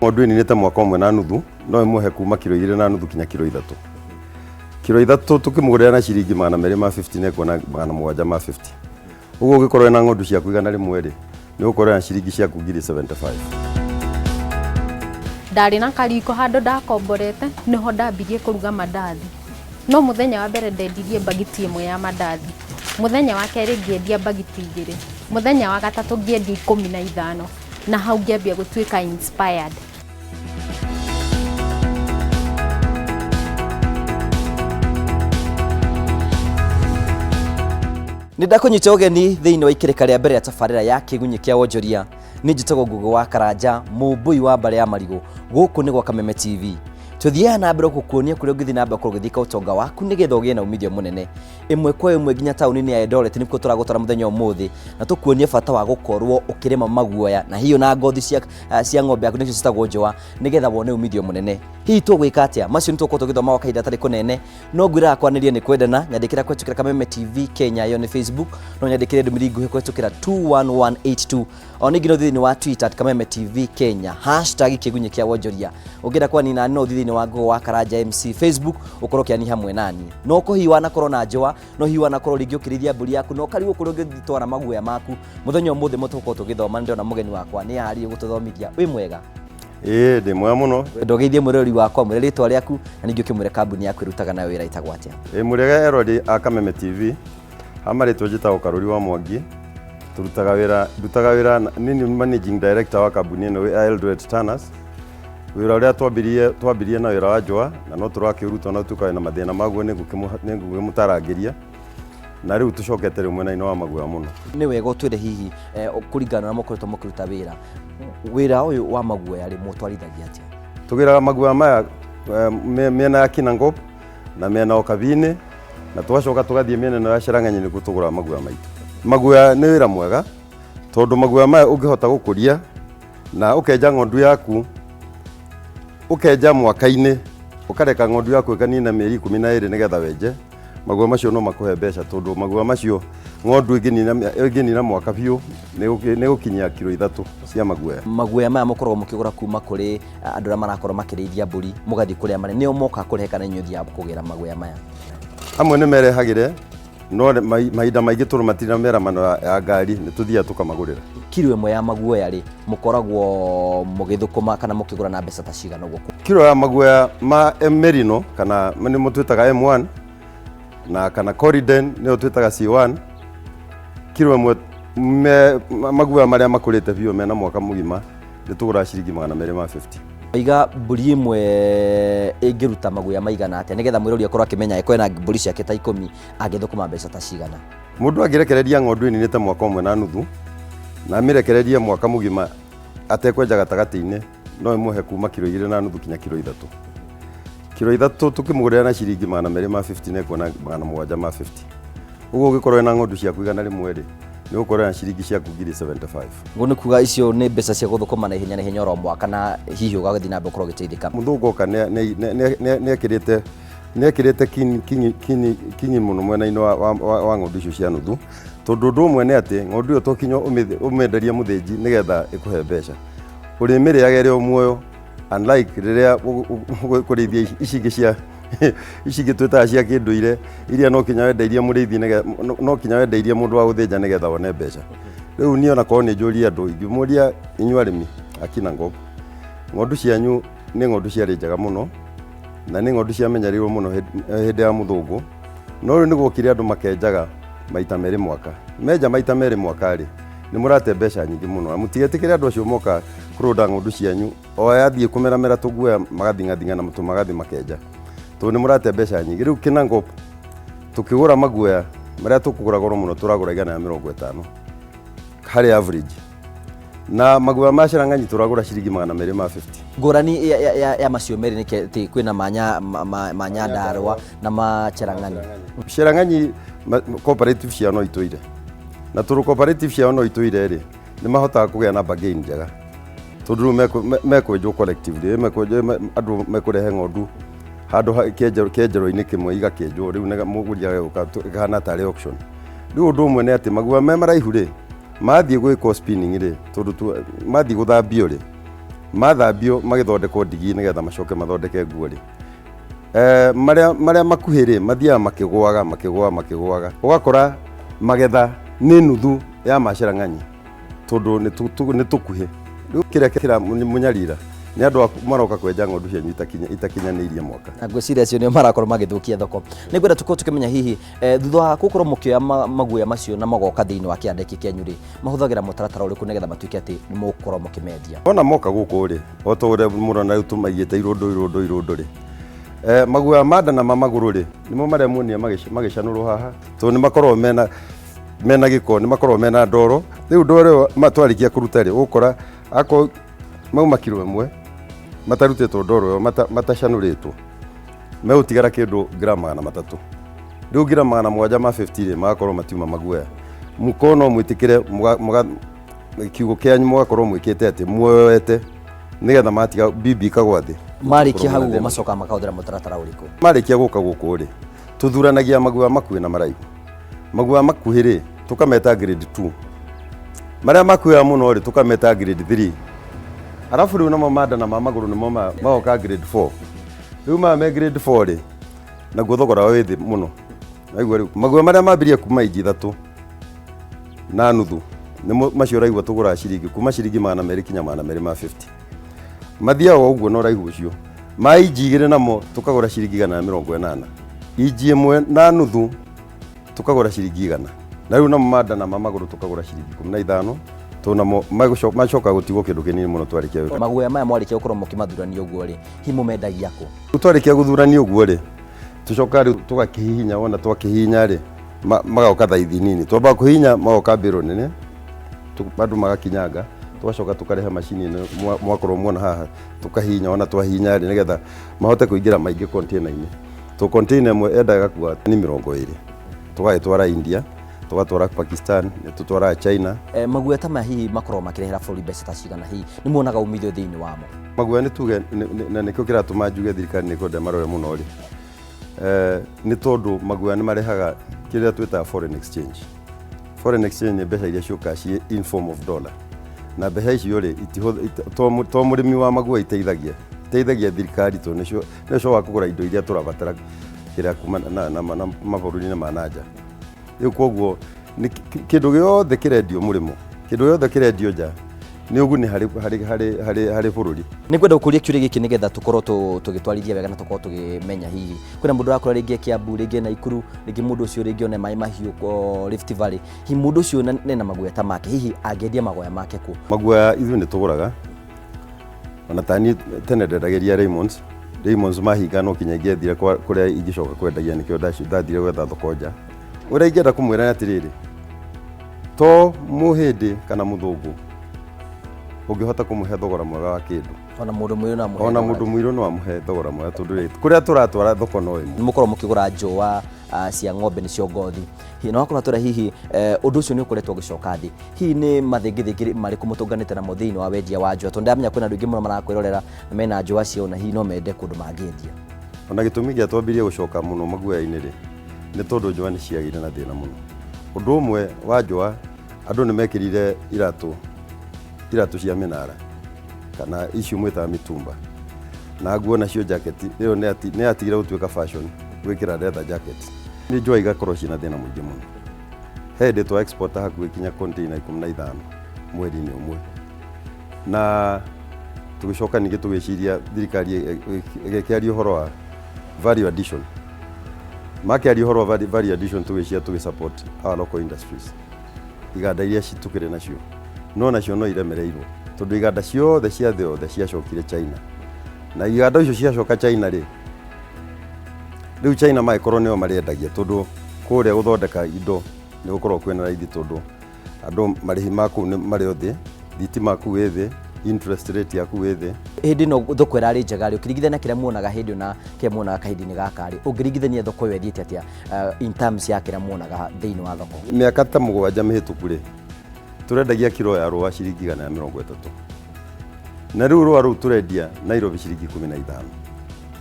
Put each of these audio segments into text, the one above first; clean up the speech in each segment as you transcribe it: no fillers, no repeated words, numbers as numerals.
Ng'ondu ĩninĩte mwaka ũmwe na nuthu no ĩmũhe kuma kiro 2.5 kinya kiro 3. Kiro 3 tũkĩmũgũrĩra na ciringi 250 nĩ ekuona 750. Ũguo ũngĩkorwo wĩna ng'ondu ciaku 100 rĩ, nĩ ũgũkorwo na ciringi ciaku ngiri 75. Ndarĩ na kariko handũ ndakomborete nĩho ndambirie kũruga mandathi. No mũthenya wa mbere ndendirie mbagiti ĩmwe ya mandathi. Mũthenya wa kerĩ ngĩendia mbagiti 2. Mũthenya wa gatatũ ngĩendia 15. Na hau ngĩambia gũtuĩka inspired. Nĩ ndakũnyita ũgeni thĩinĩ wa ikĩrĩka rĩa mbere ya tabarĩra ya kĩgunyĩ kĩa wonjoria. Nĩ njĩtagwo Ngũgĩ wa Karanja, mũmbũi wa mbarĩ ya marigũ. Gũkũ nĩ gwa Kameme TV. Tũthiaga na mbere gũkuonia kũrĩa ũngĩthiĩ na mbere gũkorwo ũgĩthika ũtonga waku nĩgetha ũgĩe na umithio mũnene. Ĩmwe kwa ĩmwe nginya taũni-inĩ ya Eldoret nĩkuo tũragũtwara mũthenya ũmũthĩ na tũkuonie bata wa gũkorwo ũkĩrĩma maguoya na hiyo na ngothi cia ng'ombe yaku nĩcio citagwo njũa nĩgetha wone umithio mũnene. Hihi tũgwĩka atĩa? Macio nĩ tũgũkorwo tũgĩthoma gwa kahinda gatarĩ kũnene. No ngwĩraga kwanĩria nĩ kwendana. Nyandĩkĩra kũhetũkĩra Kameme TV Kenya, ĩyo nĩ Facebook. No nyandĩkĩre ndũmĩrĩri nguhĩ kũhetũkĩra 21182. O ningĩ no thĩinĩ wa Twitter at Kameme TV Kenya, hashtag kĩgunyĩ kĩa wonjoria. Ũngĩenda kwanina nani no ũthiĩ thĩinĩ wa Ngũgũ wa Karanja MC Facebook ũkorwo ũkĩania hamwe nani. No ko hihi wanakorwo na njũa, no hihi wanakorwo rĩngĩ ũkĩrĩithia mbũri yaku, no ũkarigwo kũrĩa ũngĩtwara maguoya maku. Mũthenya ũmũthĩ mo tũgũkorwo tũgĩthoma, nĩ ndĩrona mũgeni wakwa nĩ harĩirie gũtũthomithia. Wĩ mwega? Ĩĩ, ndĩ mwega mũno. Ndogeithie mwĩroreri wakwa, mwĩre rĩtwa rĩaku na ningĩ ũkĩmwĩre kambuni yaku ĩrutaga nayo wĩra ĩtagwo atĩa. Ĩĩ, mũrĩega eroreri a Kameme TV. Ha marĩtwa njĩtagwo Karũri wa Mwangi. Tũrutaga wĩra, ndutaga wĩra niĩ nĩ managing director wa kambuni ĩno ya Eldoret Tanners. Wĩra ũrĩa twambirie na wĩra wa njũa na no tũrakĩũruta no tuĩka wĩna mathĩna maguo nĩ ngũkĩmũtarangĩria. Na rĩu tũcokete rĩu mwena-inĩ wa maguoya mũno. Nĩ wega ũtwĩre hihi kũringana na ũrĩa mũkoretwo mũkĩruta wĩra, wĩra ũyũ wa maguoya rĩ mũtwarithagia atĩa? Tũgĩraga maguoya maya mĩena ya Kinangop na mĩena o Kabiinĩ na tũgacoka tũgathiĩ mĩena ĩno ya Cherang'any nĩkuo tũgũraga maguoya maitũ. Maguoya nĩ wĩra mwega tondũ maguoya maya ũngĩhota gũkũria na ũkenja ng'ondu yaku, ũkenja mwaka-inĩ, ũkareka ng'ondu yaku ĩkanina mĩeri 12 nĩgetha wenje, maguoya macio no makũhe mbeca tondũ maguoya macio ng'ondu ĩngĩnina mwaka biũ nĩ gũkinyia kiro 3 cia maguoya. Maguoya maya mũkoragwo mũkĩgũra kuma kũrĩ andũ arĩa marakorwo makĩrĩithia mbũri, mũgathiĩ kũrĩa marĩ, nĩo mokaga kũrehe kana inyuĩ ũthiaga kũgĩra maguoya maya? Amwe nĩ merehagĩre, no mahinda maingĩ tondũ matirĩ na mĩaramano ya ngari nĩ tũthiaga tũkamagũrĩra. Kiro ĩmwe ya maguoya rĩ, mũkoragwo mũgĩthũkũma kana mũkĩgũra na mbeca ta cigana ũguo? Kiro ya maguoya ma Merino kana nĩmo twĩtaga M1 na kana Corriden nĩyo twĩtaga C1, kiro ĩmwe maguoya marĩa makũrĩte biũ mena mwaka mũgima nĩ tũgũraga ciringi 250. Iga mbũri ĩmwe ĩngĩruta maguoya maigana atĩa nĩgetha mwĩrori akorwo akĩmenya angĩkorwo ena mbũri ciake ta 10 angĩthũkũma mbeca ta cigana? Mũndũ angĩrekereria ng'ondu ĩninĩte mwaka ũmwe na nuthu na amĩrekererie mwaka mũgima atekwenja gatagatĩ-inĩ no ĩmũhe kuma kiro 2.5 kinya kiro 3. Kiro 3 tũkĩmũgũrĩra na ciringi 250 nĩ ekuona 750. Ũguo ũngĩkorwo wĩna ng'ondu ciaku 100 rĩ, nĩ ũgũkorwo na ciringi ciaku ngiri 75. Ũguo nĩ kuga icio nĩ mbeca cia gũthũkũma na ihenya na ihenya oro mwaka na hihi ũgagĩthiĩ na mbere gũkorwo ũgĩteithĩka. Mũthũngũ oka nĩ ekĩrĩte kinyi mũno mwena-inĩ wa ng'ondu icio cia nuthu, tondũ ũndũ ũmwe nĩ atĩ ng'ondu ĩyo to kinya ũmĩenderie mũthĩnji nĩgetha ĩkũhe mbeca, ũrĩmĩrĩaga ĩrĩ o muoyo, unlike rĩrĩa ũkũrĩithia ici ingĩ cia ici ingĩ twĩtaga cia kĩndũire iria no kinya wendeirie mũrĩithi nĩgetha, no kinya wendeirie mũndũ wa gũthĩnja nĩgetha wone mbeca. Rĩu niĩ ona korwo nĩ njũrie andũ, ingĩmũria inyuĩ arĩmi a Kinangop, ng'ondu cianyu nĩ ng'ondu ciarĩ njega mũno na nĩ ng'ondu ciamenyereirwo mũno hĩndĩ ya mũthũngũ, no rĩu nĩ gwokire andũ makenjaga maita merĩ mwaka. Menja maita merĩ mwaka rĩ, nĩ mũrate mbeca nyingĩ mũno, na mũtigetĩkĩre andũ acio moka kũrũnda ng'ondu cianyu o yathiĩ kũmeramera tũguoya magathing'athing'a na tũmagathĩ makenja, tondũ nĩ mũrate mbeca nyingĩ. Rĩu Kinangop tũkĩgũra maguoya marĩa tũkũgũra goro mũno tũragũra 150 harĩ average, na maguoya ma Cherang'any tũragũra ciringi 250. Ngũrani ya macio merĩ nĩ atĩ kwĩna ma Nyandarũa na ma Cherang'any. Cherang'any cooperative ciao no itũire, na tondũ cooperative ciao no itũire rĩ, nĩ mahotaga kũgĩa na bargain njega, tondũ rĩu mekwenjwo collectively, andũ mekũrehe ng'ondu handũ kĩenjero-inĩ kĩmwe igakĩenjwo, rĩu mũgũri agĩũka ĩkahana tarĩ auction. Rĩu ũndũ ũmwe nĩ atĩ maguoya me maraihu rĩ, mathiĩ gwĩkwo spinning rĩ, tondũ mathiĩ gũthambio rĩ, Mathambio magĩthondekwo ndigi nĩgetha macoke mathondeke nguo rĩ, marĩa makuhĩ rĩ mathiaga makĩgũaga makĩgũaga makĩgũaga, ũgakora magetha nĩ nuthu ya macerang'anyi tondũ nĩ tũkuhĩ. Rĩu kĩrĩa kĩramũnyarira nĩ andũ maroka kwenja ng'ondu cianyu itakinyanĩirie mwaka. Na ngwĩciria acio nĩo marakorwo magĩthũkia thoko. Nĩ ngwenda tũkorwo tũkĩmenya hihi thutha wa gũkorwo mũkĩoya maguoya macio na magoka thĩinĩ wa kĩanda gĩkĩ kĩanyu rĩ, mahũthagĩra mũtaratara ũrĩkũ nĩgetha matuĩke atĩ nĩ mũgũkorwo mũkĩmendia? Ona moka gũkũ rĩ, o ta ũrĩa mũrona rĩu tũmaigĩte irũndũ irũndũ irũndũ rĩ, maguoya ma nda na ma magũrũ rĩ, nĩmo marĩa muonire magĩcanũrwo haha, tondũ nĩ makoragwo mena gĩko, nĩ makoragwo mena ndoro. Rĩu ndoro ĩyo twarĩkia kũruta rĩ, ũgũkora akorwo mauma kiro ĩmwe matarutĩtwo ndoro ĩyo, matacanũrĩtwo, megũtigara kĩndũ gram 300. Rĩu gram 750 ma 50 rĩ, magakorwo matiuma maguoya. Mũkorwo no mwĩtĩkĩre kiugo kĩanyu mũgakorwo mwĩkĩte atĩ muoete nĩgetha matiga bibi ikagwa thĩ. Marĩkia hau ũguo macokaga makahũthĩra mũtaratara ũrĩkũ? Marĩkia gũka gũkũ rĩ, tũthuranagia maguoya makuhĩ na maraihu. Maguoya makuhĩ rĩ, tũkameta grade 2. Marĩa makuhĩha mũno rĩ, tũkameta grade 3. Arabu rĩu namo ma nda na ma magũrũ nĩmo magoka grade 4. Rĩu maya me grade 4 rĩ, naguo thogora wĩ thĩ mũno. Naigua rĩu maguoya marĩa mambirie kuma inji 3.5 nĩmo macio ũraigua tũgũraga ciringi kuma ciringi 200 kinya 250. Mathiaga o ũguo na ũraihu ũcio. Ma inji 2 namo tũkagũra ciringi 180. Inji 1.5 tũkagũra ciringi 100. Na rĩu namo ma nda na ma magũrũ tũkagũra ciringi 15, tondũ namo macokaga gũtigwo kĩndũ kĩnini mũno twarĩkia gwĩka. Maguoya maya mwarĩkia gũkorwo mũkĩmathurania ũguo rĩ, hihi mũmendagia kũ? Rĩu twarĩkia gũthurania ũguo rĩ, tũcokaga rĩu tũgakĩhihinya, wona twakĩhihinya rĩ, magoka thaithi nini. Twambaga kũhihinya magoka mbĩro nene, andũ magakinyanga, tũgacoka tũkarehe macini ĩno mwakorwo muona haha, tũkahihinya, wona twahihinya rĩ, nĩgetha mahote kũingĩra maingĩ container-inĩ. To container ĩmwe yendaga ĩgakua tani 20. Tũgagĩtwara India, tũgatwara Pakistan, nĩ tũtwaraga China. Maguoya ta maya hihi makoragwo makĩrehera bũrũri mbeca ta cigana hihi? Nĩ muonaga umithio thĩinĩ wamo? Maguoya nĩ tuge, na nĩkĩo kĩratũma njuge thirikari nĩ ĩkwenda marore mũno rĩ, nĩ tondũ maguoya nĩ marehaga kĩrĩa twĩtaga foreign exchange. Foreign exchange nĩ mbeca iria ciũkaga ciĩ in form of dollar. Na mbeca icio rĩ, to mũrĩmi wa maguoya iteithagia, iteithagia thirikari tondũ nĩcio cokaga kũgũra indo iria tũrabatara kĩrĩa kuma na mabũrũri-inĩ ma na nja. Rĩu koguo nĩ kĩndũ gĩothe kĩrendio mũrĩmo, kĩndũ gĩothe kĩrendio nja nĩ ũguni harĩ bũrũri. Nĩ ngwenda gũkũria kĩũria gĩkĩ nĩgetha tũkorwo tũgĩtwarithia wega na tũkorwo tũkĩmenya hihi kwĩna mũndũ ũrakora rĩngĩ Kiambu, rĩngĩ Naikuru, rĩngĩ mũndũ ũcio rĩngĩ one maĩ mahiũ Rift Valley, hihi mũndũ ũcio nena maguoya ta make, hihi angĩendia maguoya make kũ? Maguoya ithuĩ nĩ tũgũraga, ona ta niĩ tene ndendagĩria Raymonds. Raymonds mahinga no kinya ingĩethire kũrĩa ingĩcoka kwendagia, nĩkĩo ndathire gwetha thoko nja. Ũrĩa ingĩenda kũmwĩra nĩ atĩrĩrĩ, to mũhĩndĩ kana mũthũngũ ũngĩhota kũmũhe thogora mwega wa kĩndũ. Ona mũndũ mũirũ no amũhe Ona thogora mũndũ mũirũ no amũhe thogora mwega, tondũ rĩ, kũrĩa tũratwara thoko no ĩmwe. Nĩ mũkorwo mũkĩgũra njũa cia ng'ombe nĩcio ngothi. Hihi no wakorwo atwĩra hihi ũndũ ũcio nĩ ũkoretwo ũgĩcoka thĩ. Hihi nĩ mathĩngĩthĩngĩ marĩkũ mũtũnganĩte namo thĩinĩ wa wendia wa njũa? Tondũ ndamenya kwĩna andũ aingĩ mũno marakwĩrorera na mena njũa ciao na hihi no mende kũndũ mangĩendia. Ona gĩtũmi gĩa twambirie gũcoka mũno maguoya-inĩ rĩ, nĩ tondũ njũa nĩ ciagĩire na thĩna mũno. Ũndũ ũmwe wa njũa, andũ nĩ mekĩrire iratũ cia mĩnara kana icio mwĩtaga mĩtumba, na nguo nacio jacket ĩyo nĩ yatigire gũtuĩka fashion gwĩkĩra leather jacket. Nĩ njũa igakorwo ciĩna thĩna mũingĩ mũno. He hĩndĩ twa export hakuhĩ kinya container 15 mweri-inĩ ũmwe, na tũgĩcoka ningĩ tũgĩciria thirikari ĩgĩkĩaria ũhoro wa value addition. Makĩaria ũhoro wa value addition, tũgĩciria tũgĩ support our local industries, iganda iria tũkĩrĩ nacio, no nacio no iremereirwo tondũ iganda ciothe cia thĩ yothe ciacokire China, na iganda icio ciacoka China rĩ, rĩu China magĩkorwo nĩo marĩendagia, tondũ kũrĩa gũthondeka indo nĩ gũkoragwo kwĩna raithi, tondũ andũ marĩhi ma kũu nĩ marĩ o thĩ, thitima kũu ĩ thĩ, interest rate yaku ĩ thĩ. Hĩndĩ ĩno thoko ĩrarĩ njega rĩ, ũkĩringithania na kĩrĩa muonaga hĩndĩ ĩyo na kĩrĩa muonaga kahinda-inĩ gaka rĩ, ũngĩringithania thoko ĩyo ĩthiĩte atĩa in terms ya kĩrĩa muonaga thĩinĩ wa thoko? Mĩaka ta 7 mĩhĩtũku rĩ, tũrendagia kiro ya rũa ciringi 130, na rĩu rũa rũu tũrendia Nairobi ciringi 15,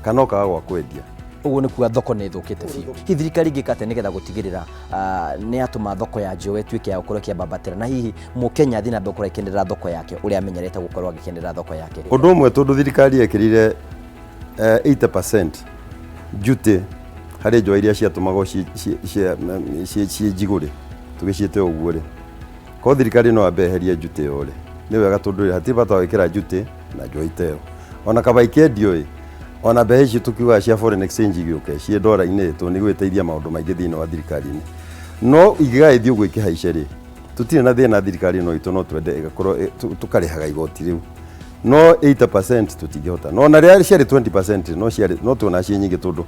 kana ũkaga gwa kwendia. Ũguo nĩ kuga thoko nĩ ĩthũkĩte biũ. Hihi thirikari ĩngĩka atĩa nĩgetha gũtigĩrĩra nĩ yatũma thoko ya njũa ĩtuĩke ya gũkorwo ĩkĩambambatĩra, na hihi mũkenya athiĩ na mbere gũkorwo agĩkenerera thoko yake ũrĩa amenyerete gũkorwo agĩkenerera thoko yake? Ũndũ ũmwe, tondũ thirikari yekĩrire 80% duty harĩ njũa iria ciatũmagwo ciĩ njigũ rĩ, tũgĩciĩte ũguo rĩ, korwo thirikari no yambe eherie duty ĩyo rĩ, nĩ wega, tondũ rĩ, hatirĩ bata wa gwĩkĩra duty na njũa ita ĩyo. Ona kaba ikĩendio ĩ, ona mbeca icio tũkiugaga cia foreign exchange igĩũke ciĩ ndora-inĩ, tondũ nĩ igũgĩteithia maũndũ maingĩ thĩinĩ wa thirikari-inĩ. No ingĩgagĩthiĩ ũguo ikĩhaice rĩ, tũtirĩ na thĩna, thirikari ĩno itũ no twende ĩgakorwo tũkarĩhaga igoti rĩu, no 80% tũtingĩhota. No na rĩrĩa ciarĩ 20% no ciarĩ no tuona ciĩ nyingĩ, tondũ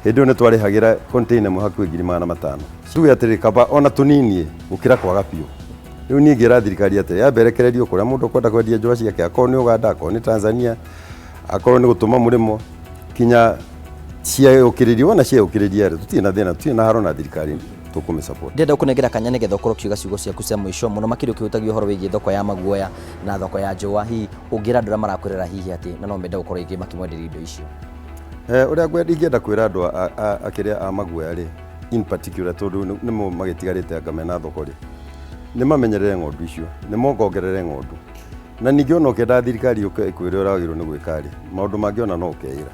hĩndĩ ĩyo nĩ twarĩhagĩra container ĩmwe hakuhĩ 500,000. Tuge atĩrĩ, kaba ona tũnini gũkĩra kwaga biũ. Rĩu niĩ ngĩra thirikari atĩrĩ, yambe ĩrekererio kũrĩa mũndũ ũkwenda kwendia njũa ciake, akorwo nĩ Ũganda, akorwo nĩ Tanzania, akorwo nĩ gũtũma mũrĩmo, kinya ciaũkĩrĩrio. Wona ciaũkĩrĩria rĩ, tũtirĩ na thĩna, tũtirĩ na haro na thirikari, tũkũmĩ support. Ndĩrenda gũkũnengera kanya nĩgetha ũkorwo ũkiuga ciugo ciaku cia mũico, mũno makĩria ũkĩhutagia ũhoro wĩgiĩ thoko ya maguoya na thoko ya njũa. Hihi ũngĩra andũ arĩa marakwĩrora hihi atĩ na no mende gũkorwo rĩngĩ makĩmwenderia indo icio? Ũrĩa ingĩenda kwĩra andũ akĩrĩa a maguoya rĩ, in particular, tondũ nĩmo magĩtigarĩte anga mena thoko rĩ, nĩ mamenyerere ng'ondu icio, nĩ mongongerere ng'ondu. Na ningĩ ona ũkĩenda thirikari yũke ĩkwĩre ũrĩa wagĩrĩirwo nĩ gwĩka rĩ, maũndũ mangĩ ona no ũkeĩra.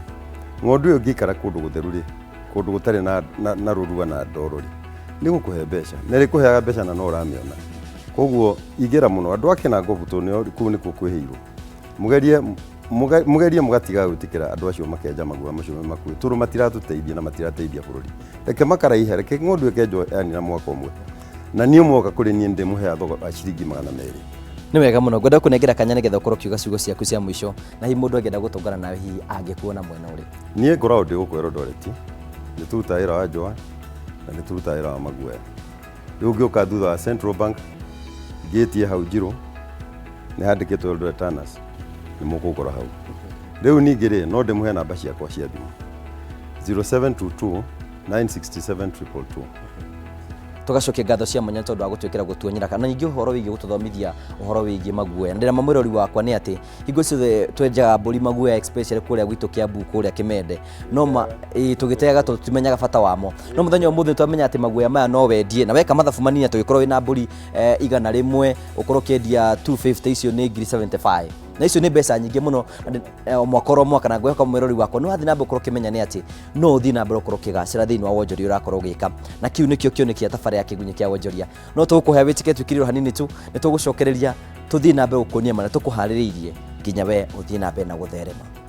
Ng'ondu ĩyo ĩngĩikara kũndũ gũtheru rĩ, kũndũ gũtarĩ na rũrua na ndoro rĩ, nĩ gũkũhe mbeca, na ĩrĩkũheaga mbeca na no ũramĩona. Koguo ingĩra mũno andũ a Kĩnangobu, tondũ nĩo kũu nĩkuo kwĩhĩirwo, mũgerie mũgatiga gwĩtĩkĩra andũ acio makenja maguoya macio me makuhĩ, tondũ matiratũteithia na matirateithia bũrũri. Reke makaraihe, reke ng'ondu ĩkenjwo yanina mwaka ũmwe, na niĩ mwoka kũrĩ niĩ ndĩmũheaga thogora wa ciringi 200. Nĩ wega mũno. Ngwenda kũnengera kanya nĩgetha ũkorwo ũkiuga ciugo ciaku cia mũico, na hihi mũndũ angĩenda gũtũngana nawe, hihi angĩkuona mwena ũrĩ? Niĩ ngoragwo ndĩ gũkũ Eldoret, nĩ tũrutaga wĩra wa njũa na nĩ tũrutaga wĩra wa maguoya. Rĩu ũngĩũka thutha wa Central Bank, ngĩtie hau Njirũ, nĩ handĩkĩtwo Eldoret Tanners, nĩ mũkũngora hau. Rĩu ningĩ rĩ, no ndĩmũhe namba ciakwa cia thimũ, 0722 967 222. Tũgacokia ngatho cia mwanya tondũ wa gũtwĩkĩra gũtuonyera kana ningĩ ũhoro wĩgiĩ gũtũthomithia ũhoro wĩgiĩ maguoya. Na ndĩra mwĩrori wakwa nĩ atĩ hingo ciothe twenjaga mbũri maguoya, especially kũrĩa gwitũ Kiambu, kũrĩa Kĩmende, no ma ĩ, tũgĩteaga tondũ tũtimenyaga bata wamo. No mũthenya ũmũthĩ twamenya atĩ maguoya maya no wendie na weka mathabu manini, atĩ ũgĩkorwo wĩna mbũri 100, ũkorwo ũkĩendia 250, icio nĩ ngiri 75, na icio nĩ mbeca nyingĩ mũno o mwaka oro mwaka. Na ngwĩhoka mwĩrori wakwa nĩ wathiĩ na mbere ũkorwo ũkĩmenya nĩ atĩ no ũthiĩ na mbere ũkorwo ũkĩgacĩra thĩinĩ wa wonjoria ũrakorwo ũgĩka, na kĩu nĩkĩo kĩoneki gĩa tabarĩra ya Kĩgunyĩ kĩa Wonjoria. No tũgũkũhe wĩtĩke twĩkĩrĩrwo hanini tu, nĩ tũgũcokereria tũthiĩ na mbere gũkuonia marĩa tũkũharĩrĩirie nginya we ũthiĩ na mbere na gũtherema.